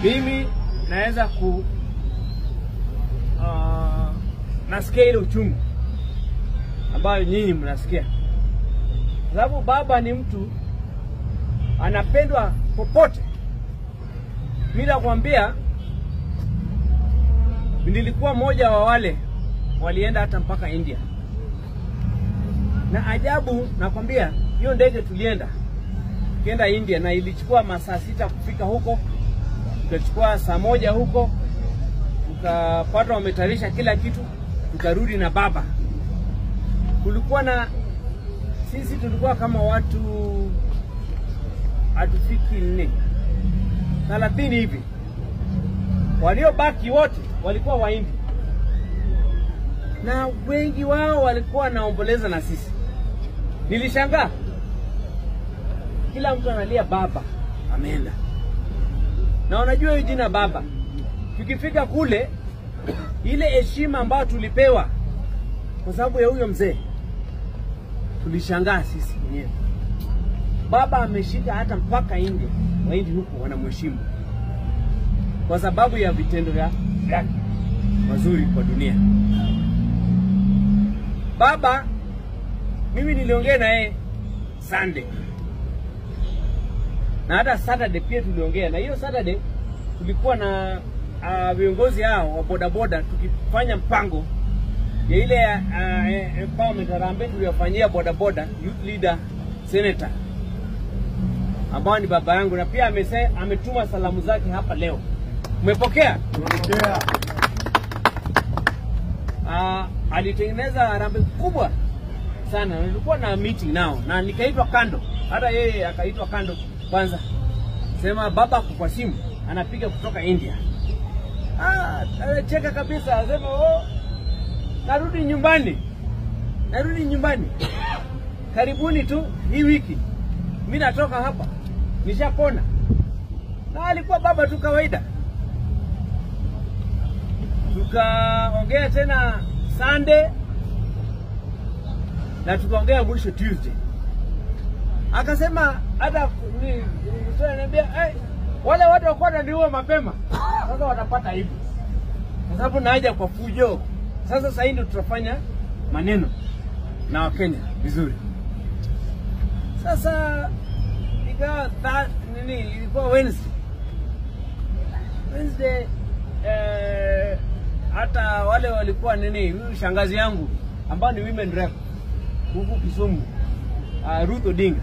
Mimi naweza ku nasikia ile uchungu ambayo nyinyi mnasikia, sababu baba ni mtu anapendwa popote. Mimi nakwambia, nilikuwa mmoja wa wale walienda hata mpaka India, na ajabu nakwambia, hiyo ndege tulienda tukienda India na ilichukua masaa 6 kufika huko, tukachukua saa 1 huko, tukapata wametayarisha kila kitu, tukarudi na baba. Kulikuwa na sisi tulikuwa kama watu hatufiki 4 30 hivi, waliobaki wote walikuwa Wahindi na wengi wao walikuwa wanaomboleza na sisi. Nilishangaa, kila mtu analia baba ameenda, na unajua hiyo jina baba, tukifika kule, ile heshima ambayo tulipewa kwa sababu ya huyo mzee, tulishangaa sisi wenyewe. Baba ameshika hata mpaka India, Wahindi huku wanamheshimu kwa sababu ya vitendo vyake mazuri kwa dunia. Baba mimi niliongea na yeye Sunday na hata Saturday pia tuliongea, na hiyo Saturday tulikuwa na viongozi hao wa bodaboda tukifanya mpango ya ile empowerment harambee tuliyofanyia bodaboda youth leader senator ambao ni baba yangu, na pia ametuma salamu zake hapa leo. Umepokea? Tumepokea. Alitengeneza harambee kubwa sana. Nilikuwa na meeting nao na nikaitwa kando, hata yeye akaitwa kando kwanza, sema baba ako kwa simu anapiga kutoka India. Anacheka kabisa, asema oh, narudi nyumbani, narudi nyumbani karibuni tu hii wiki, mi natoka hapa nishapona. Na alikuwa baba tu kawaida. Tukaongea tena Sunday na tukaongea mwisho Tuesday. Akasema hata ananiambia hey, wale watu wakuwa wananiua mapema sasa watapata aibu, kwa sababu naja kwa fujo. Sasa sasa ndio tutafanya maneno na Wakenya vizuri. Sasa ikawa nini, ilikuwa Wednesday. Wednesday hata wale walikuwa nini, huyu shangazi yangu ambao ni women rep huku Kisumu, Ruth Odinga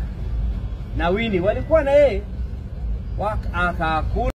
na Winnie walikuwa na yeye akakula.